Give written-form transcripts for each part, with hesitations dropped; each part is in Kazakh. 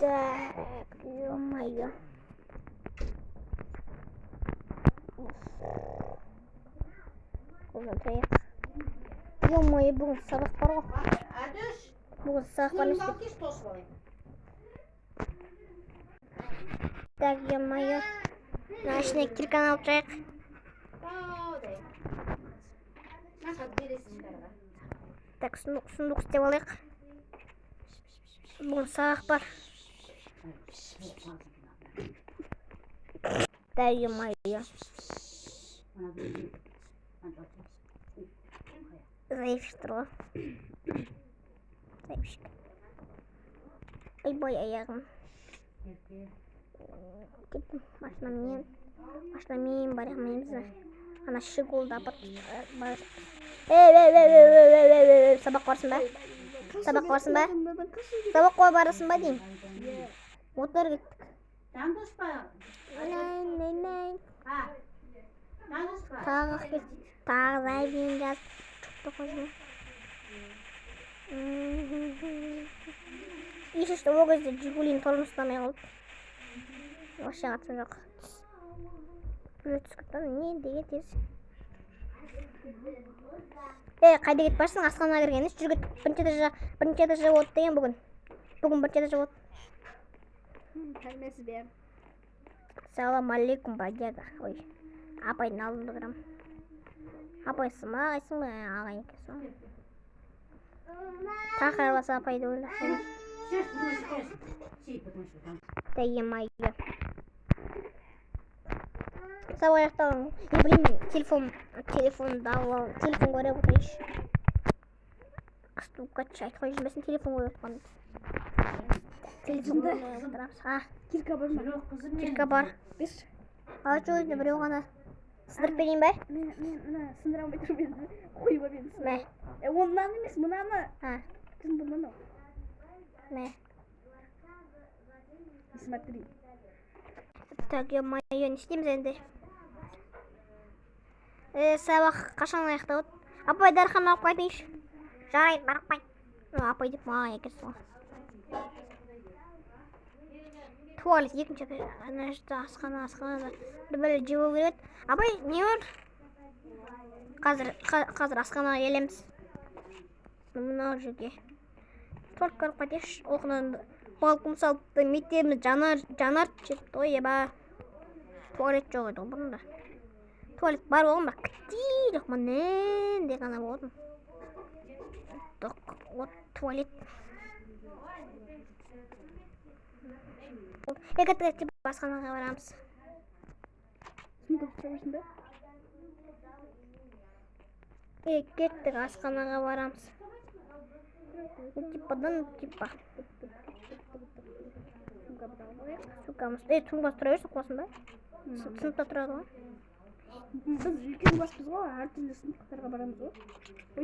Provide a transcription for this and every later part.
Так, ё-моё. Қолдан таяқ. Ё-моё, бүгін сабақ бар ғой. Әдіш, Бүгін сабақ бар емес суыңды пе? Алып келші, тосып алайын. Так, ё-моё. Мына ішіне кирканы алып жайық. Таудай. На, қазір бересің шікараға. Так, сундук істеп алайық. Бүгін сабақ бар. Да, ё-моё. Заебщик тұр ғой. Заебщик. Ойбай, аяғым. Кеттім машинамен. Машинамен бара алмаймыз. Ана щеголды апарып бар. Ей, ей, ей, ей, ей, ей, ей, ей, сабаққа барсың ба? Сабаққа барсың ба? Сабаққа барасың ба деймін. Отыр, кеттік. Жандос па? Най, най, най. А, Жандос па? Тағы кет. Тағы заявление жазып шықты қожым. Еще что, ол кезде Жигулин тормоз ұстамай қалды. Вообще қатысым жоқ. Уже түсіп кетті. Не деген тез. Ей, қайда кетіп барсың? Асханаға кірген емес, жүр, кет. Бірінші этажға, бірінші этажға болады деген бүгін. Бүгін бірінші этажға болады. Сәлеметсіз бе? Салам алейкум, бродяга. Ой, апайдың алдында тұрамын. Апайсың ба, ағайсың ба? Ағай екенсің ғой. Тағы араласа апайды ойласам. Да, ё-моё. Сабақ аяқталған. Е, блин, телефон, телефонды алып ал, телефон көріп отырайыншы. Стукач айтып қойып жүрмесін, телефон көріп отқан. Телефон көріп отырамыз. А, Кирка бар ма? Кирка бар. Берші. Ал, жоқ, өзінде біреу ғана. Сындырып берейін бе? Мен мына сындыра алмай тұрмын енді. Қойып алып енді. Мә. Е, ол мынаны емес, мынаны. А, Қызым, мынаны. Мә. Смотри. Так, ё-моё, не істейміз енді? Е, сабақ қашан аяқталады? Апай, дәріхана алып қайтайыншы. Жарайды, барып қайт. Ну, апай деп маған екенсің ғой. Туалет екінші этаж, ана жақта асхана, асханада бір бәле жеп керек еді. Апай, не бар? Қазір қазір асханаға келеміз. Мынау жерге. Туалетке барып қайтайықшы. Оқынан балкон салыпты, мектебіміз жанар жанар жетті ғой, еба. Туалет жоқ еді ғой бұрында. Туалет бар болған, бірақ кіттей жоқ, мынандай ғана болатын. Вот туалет. Е, кеттік, кеттік, асханаға барамыз. Сундук ұстап ба? Е, кеттік, асханаға барамыз. Типа, да, ну, типа. Сумкамызды алып алайық. Сумкамыз. Е, сумкасы тұра берсін, қуасың ба? Сыныпта тұрады ғой. Біз үлкен класспыз ғой, әртүрлі сыныптарға барамыз ғой.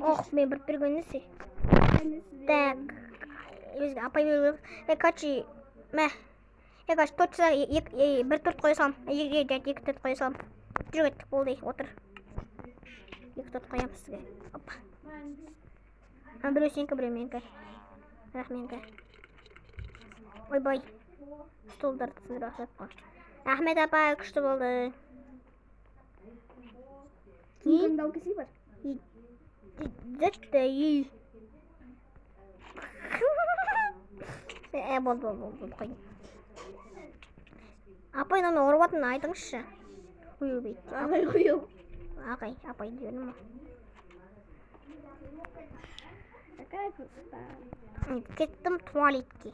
Ох, мен бір берген несі. Сәлеметсіз бе? Так, бізге апай беру керек. Е, короче, мә. Е, короче, 4 сағат екі, бір торт қоя саламын. Екі, екі, екі торт қоя саламын. Жүр, кеттік, болды, отыр. Екі торт қоямыз сізге. Опа. А, біреу сенікі, біреу менікі. Бірақ менікі. Ойбай. Столдарды сындырып алсақ қой. Рахмет, апай, күшті болды. Сумкаңды алып келсей, бар. Зетті үй. Е, болды, болды, болды, болды, қойдым. Апай, мынаны ұрып жатырмын, айтыңызшы. Ой, Ағай қойыл. Ағай, апай дедім ғой. Такая красота. Кеттім туалетке.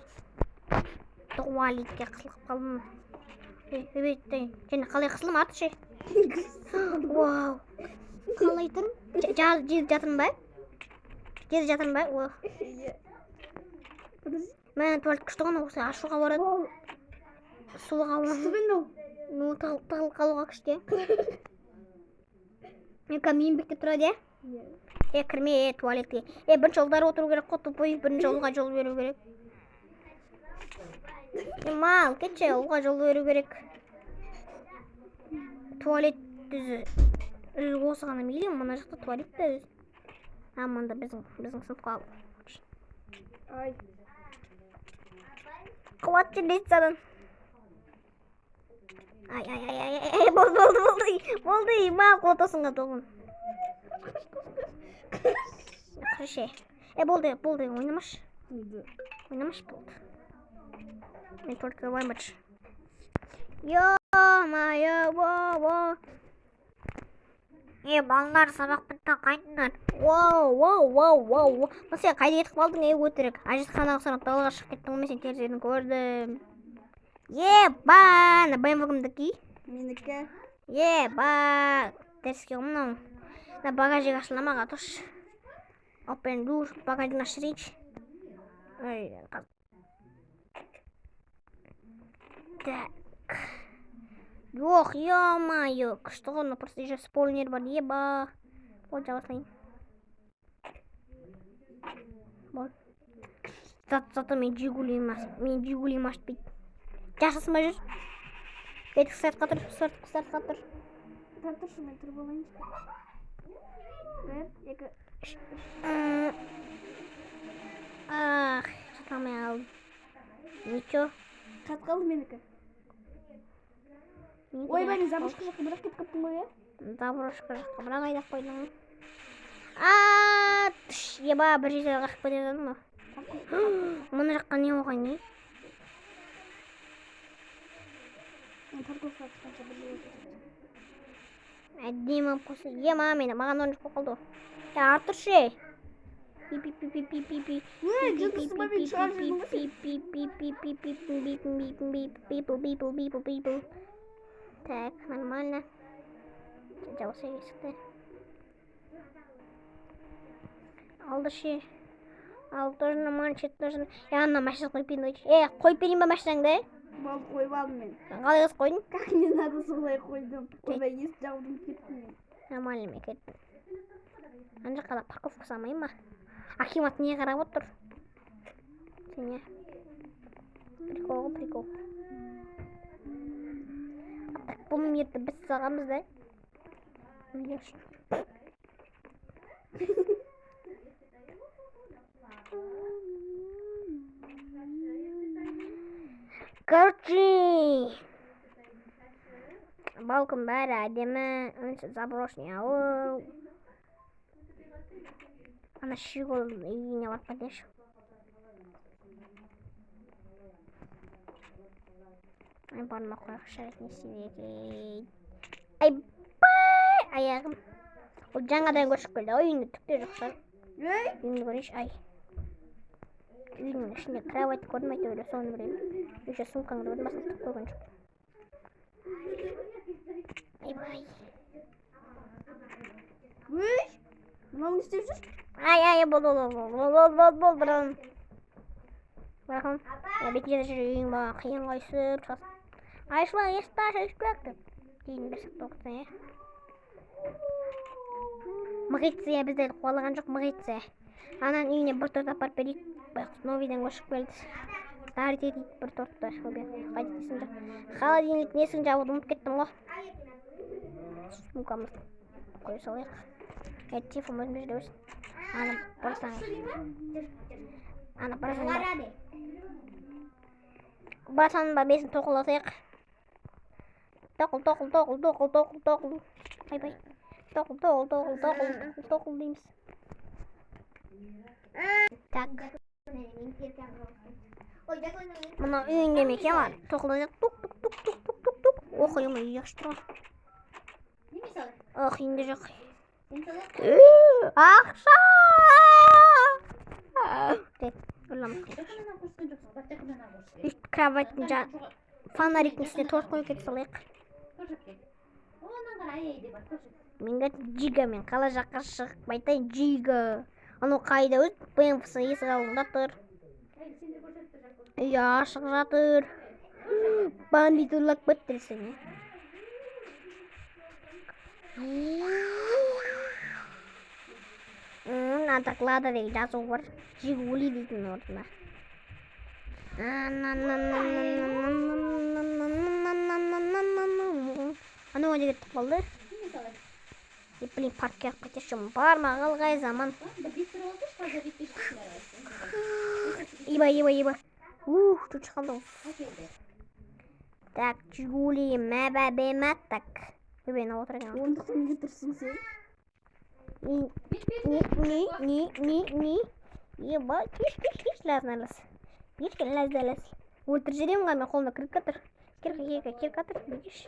Туалетке қысылып қалдым. Е, және қалай қысылдым, аты ше? Вау. Қалай тұрмын? Жерде жатырмын ба? Жерде жатырмын ба? О, Иә. Подожди. Мә, туалет күшті ғой, осы ашуға барады. Вау. Суға Күшті мынау. Ну, тығылып қалуға күшті. Мен кәдімгі еңбектеп тұрады, иә? Иә. Е, кірме, е, туалетке. Е, бірінші ұлдар отыру керек қой, тупой, бірінші ұлға жол беру керек. Е, мал, кетші, ұлға жол беру керек. Туалет өзі өзі осы ғана ма, или мына жақта туалет та өзі. А, мында біздің сыныпқа. Ай. Құлатып жіберді лестницадан. Ай, ай, ай, ай, ай, болды, болды, болды, болды, ма, құлатасың ғой тоғын. Короче, болды, болды, ойнамашы. Ойнамашы, болды. Мен только ойнамашы. Ё-моё, во, во. Е, балалар, сабақ бітті, қайтыңдар. Воу, воу, воу, воу. Мына сен қайда кетіп қалдың, ей, өтірік? Әжетханаға сұрап далаға шығып кеттің ғой, мен сені терезеден көрдім. Еба, ана БМВ кімдікі? Менікі. Еба, теріске ғой мынау. Мына багажник ашыла ма, тұршы. Open door, багажник ашырайыншы. Ай, так. Ох, ё-моё, күшті ғой, мына просто еще спойлер бар, еба. Вот, жаба салайын. Вот. Зато мен Жигулиім мен Жигулиім ашып. Жасасың ба, жүр? Кеттік, стартқа тұр, стартқа тұр. Тұра тұршы, мен тұрып алайыншы. Бір, екі, үш. Ах, жата алмай қалдым. Ничего. Қат қалды менікі. Ойбай, мен заброшка жаққа бірақ кетіп қалыппын ғой, иә? Заброшка жаққа бірақ айдап қойдың. А, тш, еба, бір жерде қашып кете жатырмын ғой. Мына жаққа не болған, не? Мен парковкаға шыққанша бір жерге кетеді. Әдемі болып қойса. Ема, мені маған ойыншық болып қалды ғой. Е, Артур ше. Пи пи пи пи пи пи пи. Ей, жындысың ба, мен шығарып жібердің ғой сен. Пи пи пи пи пи пи пи пи пи пи пи пи пи пи. Так, нормально. Жауса есікті. Алды ше. Ал, тоже нормально, шет тоже. Е, ана машина қойып берейін. Е, қойып берейін ба машинаңды? Болды, қойып алдым мен. Қалай қыз қойдың? Как не надо, солай қойдым. Ойбай, есік жабуды ұмытып кеттім мен. Нормально, мен кеттім. Ана жаққа да парковка салмайын ба? Акимат не қарап отыр? Сен не? Прикол ғой, прикол. А так, бұл мирді біз салғанбыз да? Не үшін? Короче, балкон бәрі әдемі, онша заброшенный ауыл. Ана щегол үйіне барып кетейінші. Ай, бармай қояйық, жарайды, не істейді екен. Айбай, аяғым. Ол жаңадан көшіп келді ғой, үйінде түк те жоқ шығар. Ей! Үйімді көрейінші, ай. Үйдің ішінде кровать көрдім әйтеуір, соны білемін. Еще сумкаңды көрдім, басында түк көрген жоқ. Айбай. Ей! Мынау не істеп жүр? Ай, ай, болды, болды, болды, болды, болды, болды, братан. Братан, бетінде жүр, үйің маған қиын ғой, сүріп шығасың. Айшуақ, есікті аш, Айшуақ деп. Кейін бір сәт тоқтаса, иә. Мығитция бізді әлі қуалаған жоқ, мығитция. Ананың үйіне бір торт апарып берейік. Байғұс новыйдан көшіп келді. Дарить етейік бір тортты. Ойбай, қайда есің жа. Холодильник несін жабуды ұмытып кеттім ғой. Сумкамызды қоя салайық. Е, телефон өзімде жүре берсін. Ана братан. Ана братан. Братанның бәбесін тоқылдатайық. Тоқыл, тоқыл, тоқыл, тоқыл, тоқыл, тоқыл. Айбай. Тоқыл, тоқыл, тоқыл, тоқыл, тоқыл, тоқыл дейміз. Так. Мына үйінде ме екен бар? Тоқылдатайық. Тук, тук, тук, тук, тук, тук, тук. Ох, ой, үй ашып тұр ғой. Ох, үйінде жоқ. Ақша! Деп, ұрламақ. Үй кроваттың фонариктің үстіне торт қойып кете салайық. Мен Джига, мен қала жаққа шығып айтайын, Джига. Анау қайда өз БМВ-сы есік алдында тұр. Үй ашық жатыр. Бандит ұрлап кетті десең, е. Ана Лада деген жазу бар. Жигули дейтін орнына. Анау жерге кетіп қалды. Е, блин, паркке алып кетерші. Барма қалғай заман. Иба, иба, иба. Ух, тут қалдым. Әкелді. Так, Жигули, мәбә бема, так. Ойбай, мынау отыр екен ғой. Орындықта неге тұрсың сен? Не, не, не, не, не. Еба, кеш, кеш, кеш, лазын лаз. Кеш, лаз, лаз. Өлтіріп жіберемін ғой, мен қолымда кірка тұр. Кирка, кирка, кирка тұр, бегеш.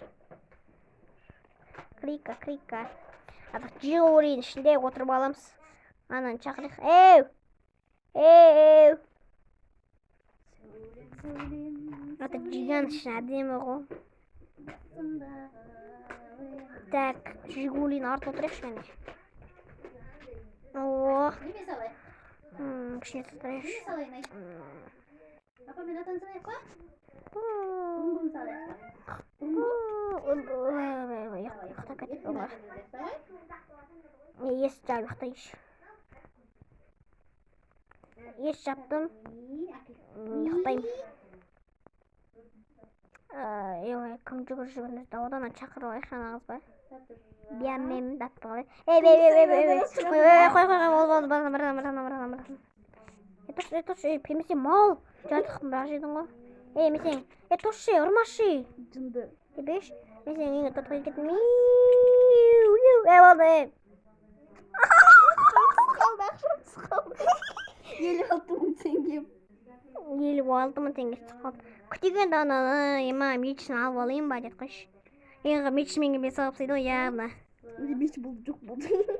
Крика, крика. Артық Жигулидің ішінде отырып аламыз. Ананы шақырайық. Еу! Еу! Аты жиган іші әдемі ғой. Так, Жигулидің артына отырайықшы кәне. О, Неме салайық? Кішкене тұрайықшы. Неме салайын, ай? Апа, мен атаны салайық па? Бум-бум салайық па? Ұйықтап кетіп Ертең ғой. атаны давай. Ес жап ұйықтайыншы. Ес жаптым, И, әкел. ұйықтаймын. Ой, кім жүгіріп жүгіріп одан шақырып алайықшы ана қыз ба? Биямем датты қалай. Ей, ей, ей, ей, ей, ей, ой, қой, қой, қой, болды, болды, барасың, барасың, барасың, барасың, барасың. Ей, тұршы, ей, тұршы, ей, пемесе мал. Жатық бірақ жедің ғой. Ей, мен сен, ей, тұршы, ұрмашы. Жынды. Ей, беш, мен сенің үйіңе тұтқын кеттім. Ей, болды, ей. Қалды, ақшам түсіп қалды. 56 000 теңге. 56 000 теңге түсіп қалды. Күтеген ананы, ема, мечін алып алайын ба деп қойшы. Ең мечімен келмей салып тастайды ғой, явно. Менде меч болды, жоқ болды. 17.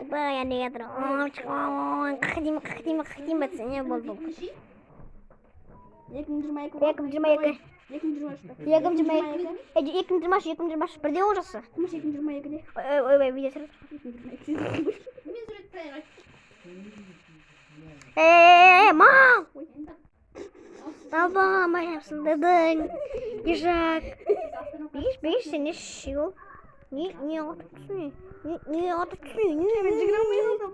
Ойбай, әне жатыр. Қақдеймін, қақдеймін, қақдеймін десе не болды бұл? Екінші. 2022. 2022. 2023. 2022. 2023, 2023. Бірде ғой жасы. Қумыш 2022-де. Ой, ойбай, видео түсіріп. 2022-де. Немен сурет салайық, ай? Ей, мал! Енді. Давай, моя сындырдың. Ежак. Беш, беш, сен не шел? Не, не атып түсіне. Не, не атып түсіне. Не, Мен жүгіре алмай қалдым.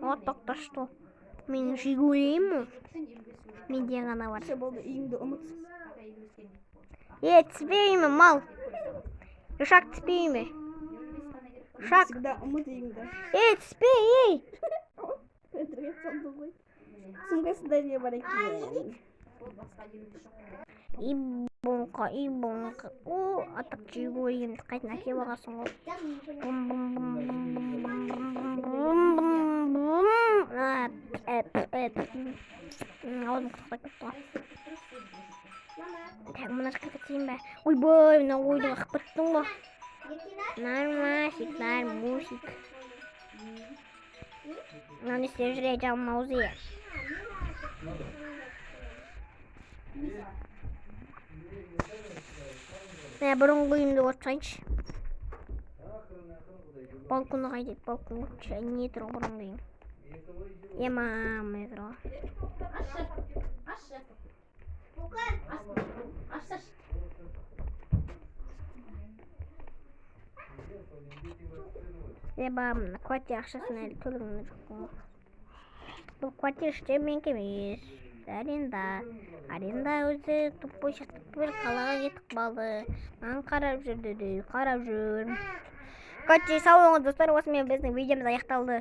А так то что? Мен Жигулеймін. Сен 55 мың. Менде ғана бар. Все болды, үйіңді ұмыт. Пока 55 теңге. Е, түспеймін, мал. Ишак түспеймін. 55 қана керек қой. Ишак. Всегда ұмыт үйіңді. Ей, түспе, ей. Өтірік айтсам ғой. Сумкасында не бар екен? Ол басқа 55 жоқ. Ибонқа, ибонқа. О, атақ Жигулейімді қайтын әкеліп алғансың ғой. Бум, бум, бум, бум, бум, бум, бум, бум, бум, бум. А, п, п, п. Аузым құрықтап кетті ғой. Так, мына жаққа кетейін бе? Ойбай, мына ойды қағып кеттің ғой. Нормасик, нормусик. Мынау не істеп жүр, ей, жалмауыз, е? Мә, бұрынғы үйімді көріп шығайыншы. Балконы қайда еді? Балкон көріп шығайын. Не тұр ғой бұрынғы үйім? Ема, міне тұр ғой. Ашшы. Ашшы. Ашсаш. Еба, мына квартира ақшасын әлі төлеген жоқпын ғой. Бұл квартира іште менікі емес. Аренда. Аренда өзі тупой сияқты бір қалаға кетіп қалды. Маған қарап жүр деді, қарап жүр. Короче, сау болыңыз, достар, осымен біздің видеомыз аяқталды.